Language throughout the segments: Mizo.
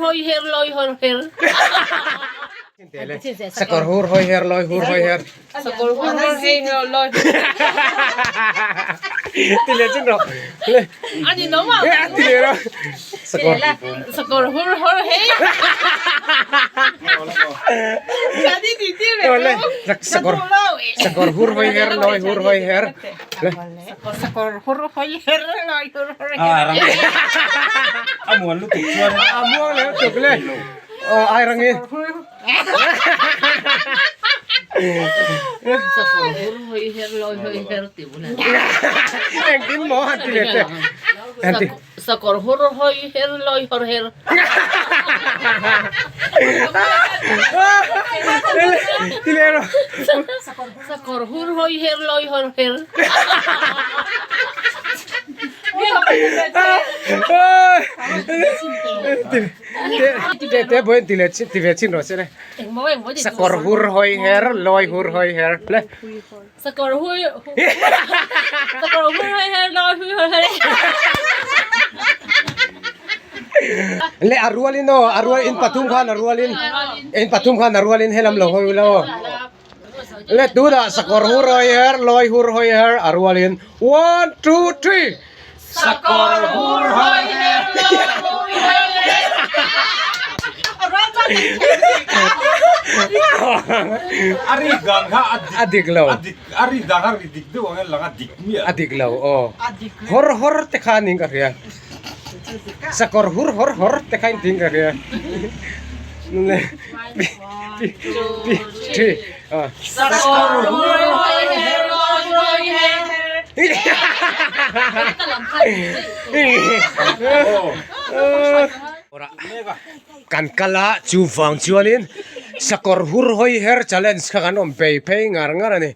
hawi her lawi hawr her. Sakawr hur hawi her lawi hur hawi her. Sakawr hur hawi her lawi hur her. Ti leh chin rawh. Le. Ani no ma. Ti leh rawh. Sakawr. Sakawr hur hawr hei. Kani ti ti ve. Le. Sakawr. Sakawr hur hawi her lawi hur hawi her. Le. Sakawr hur hawi her lawi hur hawi her. Ah, rang. A muan lutuk chuan. A muang leh lutuk le. Ai rangi. Sakawr hur hawi her lawi hawi her ti bula. Engtin maw han ti leh teh. Han ti. Sakawr hur hawi her lawi hawr her. Ti leh rawh. Sakawr hur hawi her lawi hawr her. Te te boin ti leh ti ve chin rawh se le. Sakawr hur hawi her lawi hur hawi her le. Sakawr hur Sakawr hur hawi her lawi hur hawi her. Le a rualin aw a rual in pathum khan a rualin in pathum khan a rualin helam lo hawi ula aw. Le tunah sakawr hur hawi her lawi hur hawi her a rualin one two three. Sakawr hur hawi her lawi hur hawi her. A ri dan kha a dik A dik lo. A dik a ri dan kha ri dik deuh ang in lang a dik miah. A dik lo aw. Hawr hawr te kha ning ka hria. Sakawr hur hawr hawr te kha in ting ka hria. Le pi pi pi thi a. Sakawr hur hawi her lawi hur hawi her. Kan kal a chuvang chuanin sakawr hur hawi her challenge kha kan awm phei phei ngar ngar a ni.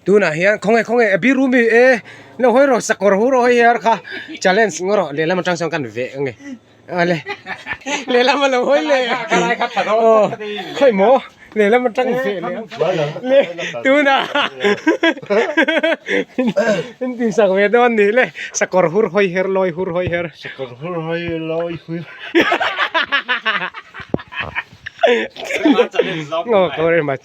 Tunah hian khawnge khawnge a biru mi e lo hawi rawh sakawr hur hawi her kha challenge ngaw rawh lehlam atang chuan kan veh ange ale lehlam a lo hawi leh aw khawi maw lehlam atang veh leh le tunah in tih sak ve dawn ni le sakawr hur hawi her lawi hur hawi her sakawr hur hawi lawi hur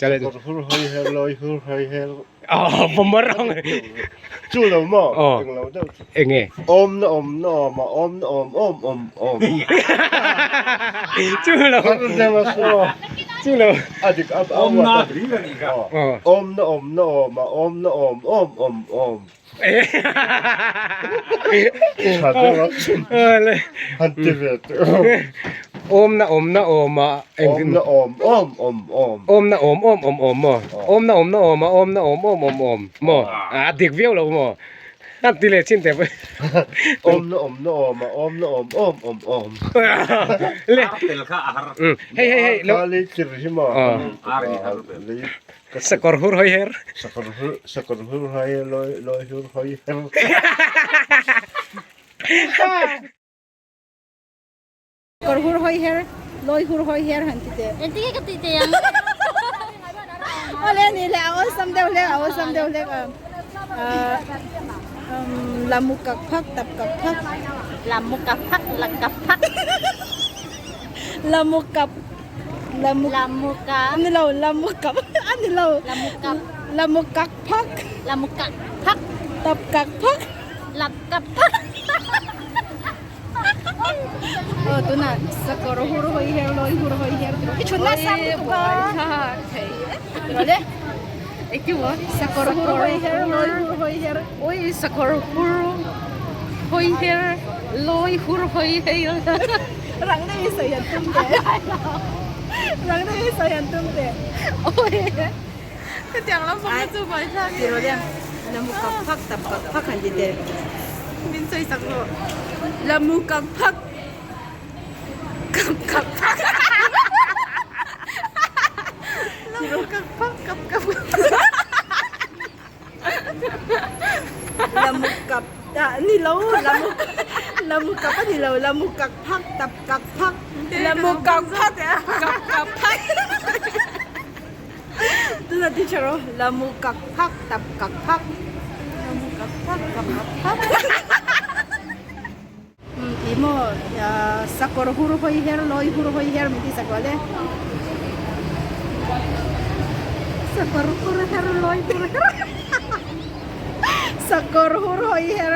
challenge hur hawi her lawi hur hawi her aw bomber ang chu lo maw aw eng lo deuh chu enge awm na awm na awm a awm na awm awm awm awm chu lo chu lo a dik a awm na hlir a nih kha awm na awm na awm a awm na awm awm awm awm tha deuh a han ti ve teh awm na awm na awm a awm na awm awm awm awm awm na awm awm awm awm maw awm na awm na awm a awm na awm awm awm awm maw a dik viau lo maw a ti leh chin teh awm na awm na awm a awm na awm awm awm awm le tel kha a har hei hei hei lo lei tir hi maw ar hi har Sakawr hur hawi her. Sakawr hur sakawr hur hawi lawi lawi hur hawi her. Sakawr hur hawi her lawi hur hawi her han ti teh. Engtin nge ka tih teh ang? Awle ni le a awlsam deuh hlek a awlsam deuh hlek a Lamu kak phak tap kak phak. Lamu kak phak lak kak phak. Lamu kap Lamu Lamu kap Ani lo lamu kap ani lo Lamu kap Lamu kak phak Lamu kak phak Tap kak phak Lap kap phak Aw tunah sakawr hur hawi her lawi hur hawi her i thutna sang lutuk a tiraw le sakawr hur hawi her lawi hur hawi her oi sakawr hur hawi her lawi hur hawi her Rang deuh hi sawi han tum teh. Rang deuh hi sawi han tum teh. Hetiang lam pawh kha chu buai thlak Ti rawh le. Lamu kak phak tap kak phak han ti teh. Min sawi sak rawh. Lamu kak phak kap kak phak. Lamu kak phak kap kap. Lamu kap ah ni lo lamu lamu kap a ni lo lamu kak phak tap kak phak lamu kak phak kap kap phak tuna teacher aw lamu kak phak tap kak phak lamu kak phak kap kap phak. Ih maw sakawr hur hawi her lawi hur hawi her min tih sak rual e. Sakawr hur her lawi hur her. Sakawr hur hawi her.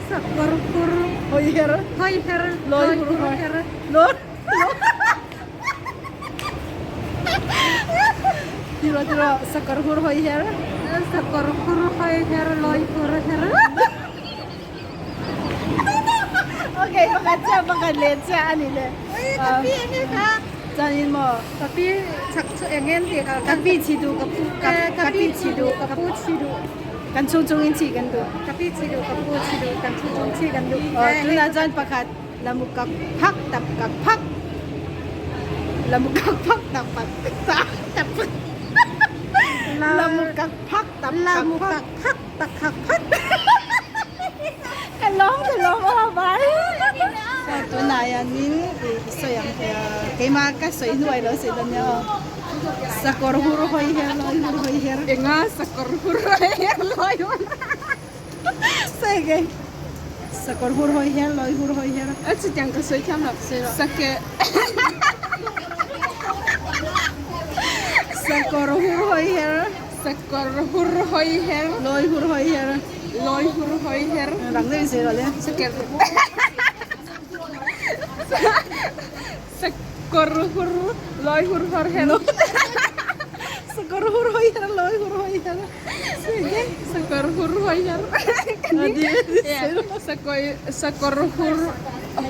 Sakawr hur hawi her. Hawi her lawi hur her. Lawi Tiro tiro sakawr hur hawi her. Sakawr hur hawi her lawi hur her. Okay, pakhat chiah pakhat leh chiah a ni le. Ka pi eng nge kha? Chuanin maw? Ka pi chak chu eng nge an tih kha? Ka pi chhi duh ka pu ka pi chhi duh ka pu chhi duh. Kan chhung chungin chhi kan duh. Ka pi chhi duh ka pu chhi duh kan chhung chung chhi kan duh. Aw tunah chuan pakhat lamu kak phak tap kak phak lamu kak phak tap pak tap tap lamu kak phak tap lamu kak phak tak khak phak. Ka lawm ka lawm aw vai. Tunah hianin i sawi ang keimah ka sawi hnuai lo sawi dawn nia aw. Sakawr hur hawi her lawi hur hawi her. Enga sakawr hur hawi her lawi hur. Sawi ke sakawr hur hawi her lawi hur hawi her. A chutiang ka sawi thiam lo. Sake. Sakawr hur hawi her. Sakawr hur hawi her. Lawi hur hawi her. Lawi hur hawi her. Rang deuhin sawi rawh le. Sakawr Sakawr hur lawi hur hawr her. Sakawr hur hawi her lawi hur hawi her. Sakawr hur hawi her. Sakawr hur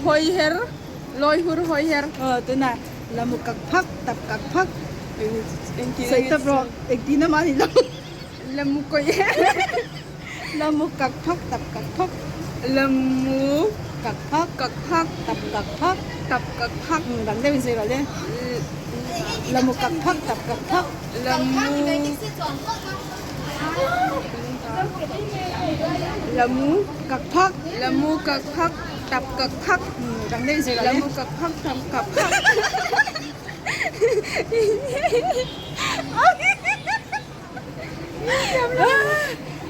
hawi her lawi hur hawi her. Aw tunah lamu kak phak tap kak phak. Sawi tap rawh engtin a mahni lo. Lamu kawi her. Lamu kak phak tap kak phak. Lamu kak phak kak phak tap kak phak tap kak phak. Dang deuh in sawi rawh le. Lamu kak phak tap kak phak. Lamu Lamu kak phak Lamu kak phak tap kak phak. Dang deuh in sawi rawh le. Lamu kak phak tap kak phak.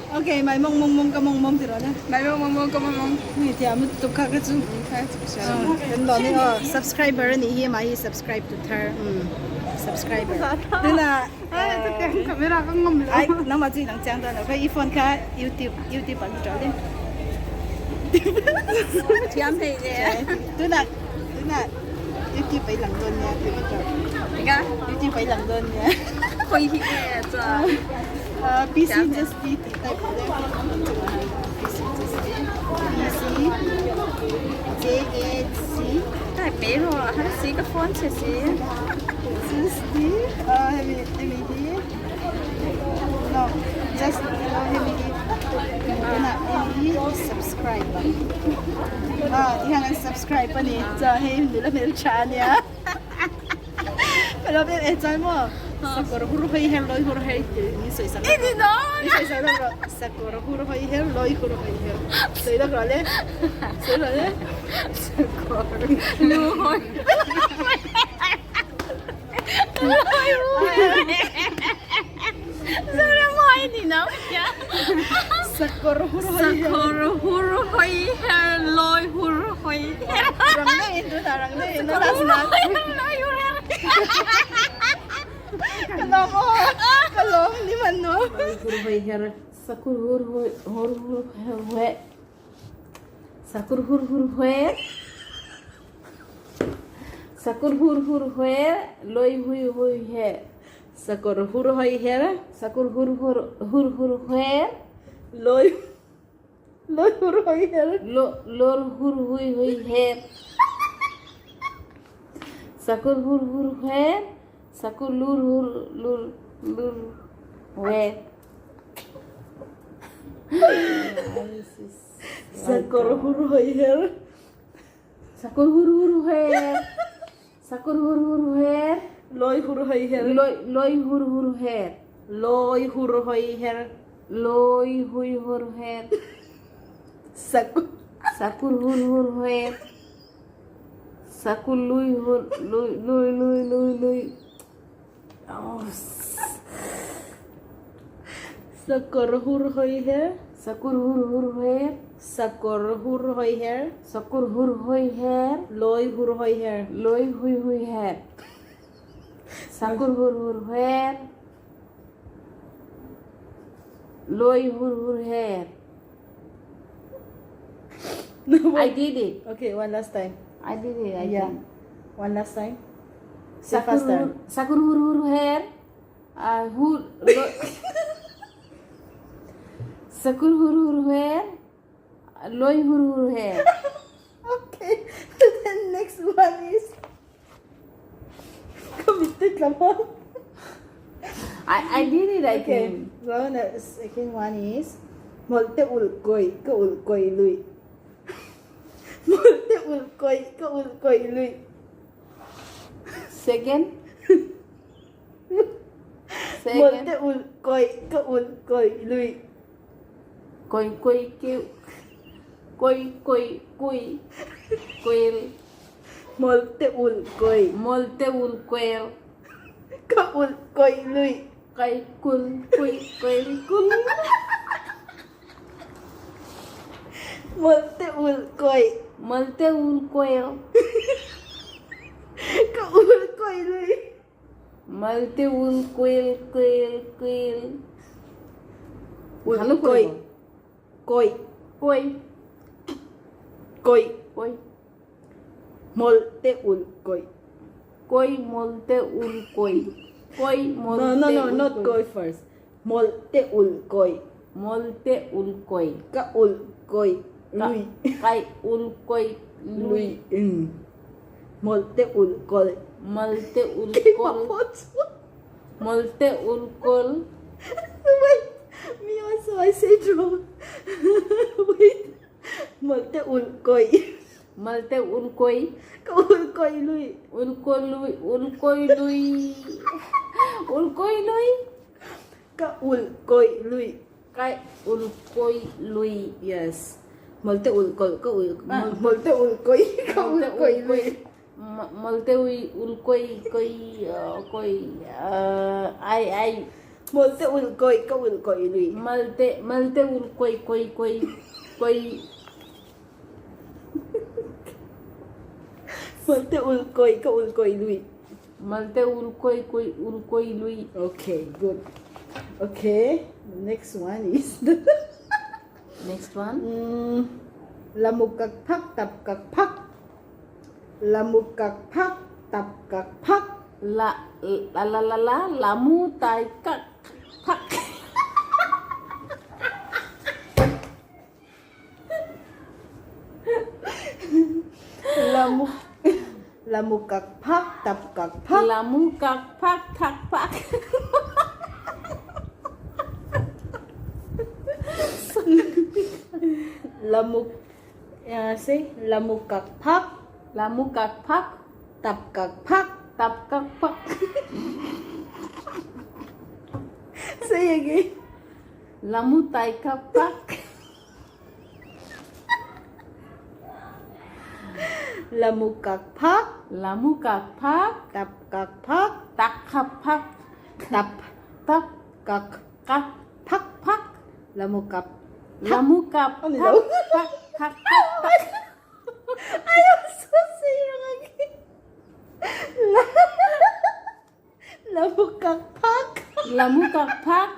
Ok, mai mong mong mong ka mong mong ti rawh le. Mai mong mong mong ka mong mong. Hei thiam lutuk kha ka chu. Kan lawm in aw subscriber a nih hi amah hi subscribe tu thar subscriber. Tuna camera ka ngam lo. Ai nangmah chu i lang chiang dawn lo kha i phone kha youtube youtube ah lut rawh le. Thiam thei le. Tuna tuna youtube ah i lang dawn nia ti vat rawh. Eka youtube ah i lang dawn nia. Khoi hi nge chuan. PC just D tih type a leng PC just D PC J A C Type mai rawh a har si ka phone chhe si. Just D hemi hemi hi no just hemi hi tunah hemi hi subscribe a tihian an subscribe a ni chuan hei nula hmeltha a nia. Ka lo em em chuan maw sakawr hur hawi her lawi hur hawi tih min sawi sak I ni dawn min sawi sak rawh rawh sakawr hur hawi her lawi hur hawi her sawi rawh rawh le sawi rawh le sakawr lu hawi lawi Zoramawii ni no sakawr hur hawi her sakawr hur hawi her lawi hur hawi her rang deuh in tunah rang deuh in a last na ka lawm aw ka lawm ni man nuam Hur hawi her sakur hur hur hur hur sakur hur hur hur sakur hur hur hur loi hui hui he sakawr hur hawi her sakur hur hur hur hur hur loi loi hur hawi her lo lor hur hui hui her sakur hur hur her sakur lur hur lur lur hur sakawr hur hawi her sakur hur hur her sakur hur hur her loi hur hawi her loi loi hur hur her loi hur hawi her loi hui hur her sakur sakur hur hur her sakur lui hur lui lui lui lui lui oh sakawr hur hawi her sakur hur hur her Sakawr hur hawi her. Sakawr hur hawi her. Lawi hur hawi her. Lawi hui hui her. Sakawr hur hur her. Lawi hur hur her. I did it. Okay, one last time. I did it. I Yeah. think. One last time. Say Sakawr faster. hur sakawr hur hur her. Hur sakawr hur hur her. Lawi hur hur her. Okay. The next one is committed lamang. I did it, I Okay. think. So the second one is Molte ul koi ka ul koi lui. Molte ul koi ka ul koi lui. Second. Second. Molte ul koi ka ul koi lui. Koi koi ke koi koi kui koel Molte ul koi molte ul koel ka ul koi lui. kai kul kui koel kul Molte ul koi molte ul koel ka ul koi lui. molte ul koel koel koel Ul ভালো করে koi ball. koi koi koi koi molte ul koi. koi molte ul koi koi molte No, no, no, ul not koi first. Molte ul koi molte ul koi ka ul koi lui. kai ul koi lui Lui. Molte ul koi. molte ul Kay kol mapot. molte ul kol Wait, me also I said wrong. Wait. Molte ul koi. molte ul koi Ka ul koi lui. ul koi lui ul koi lui ul koi lui Ka ul koi lui. kai ul koi lui Yes. Molte ul koi ka ul molte ul koi ka ul molte koi ul lui. koi molte ul koi koi koi ai ai Molte ul koi ka ul koi lui. molte molte ul koi koi koi koi Molte ul koi ka ul koi lui. molte ul koi koi ul koi lui. Okay, good. Okay, the next one is the Next one. Lamuk kak phak tap kak phak. Lamuk kak phak tap kak phak. La la la la la lamu tai kak phak. Lamuk lamuk kak phak tap kak phak. Lamu kak phak thak phak. Lamuk say lamuk kak phak Lamu kak phak tap kak phak. tap kak phak. Say again. Lamu tai kak phak. Lamuk kak phak Lamu kak phak tap kak phak tak khap phak tap tap kak kak phak phak. Lamuk kak Lamu kak Ano phak daw? phak phak phak phak. I also say wrong again. Lamuk kak phak. Lamu kak phak.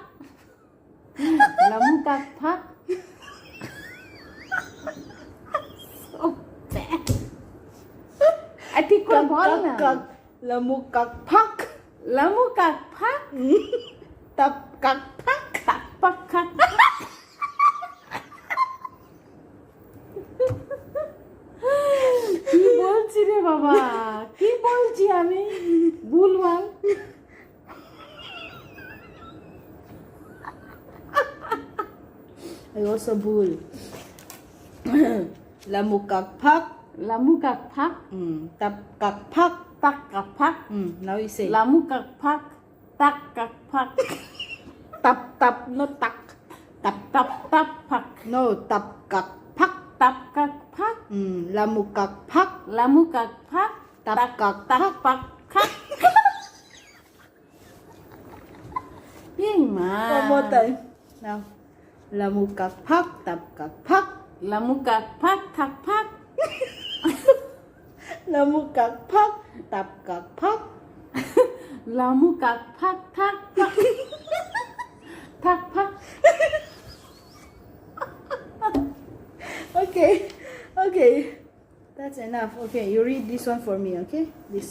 Lamu kak phak. So bad. I ঠিক করে Kak ball kak না। kak. Lamuk kak phak. Lamu kak phak Tap kak phak. tak pak khak. কি বলছি রে বাবা, কি বলছি আমি ভুলভাল। I also bhul. Lamuk kak phak. Lamu kak phak Tap kak phak. tak kak phak. Now you say. Lamu kak phak tak kak phak. Tap tap no tak. Tap tap tap phak. No tap kak phak. Tap kak phak. Lamuk kak phak. Lamu kak phak Tap tak kak tak phak. pak khak. Yeng ma. One more time. Now. Lamuk kak phak tap kak phak. Lamu kak phak thak phak. Lamu kak phak tap kak phak. Lamu kak phak thak phak. Thak phak. Okay, okay. That's enough. Okay, you read this one for me, okay? This.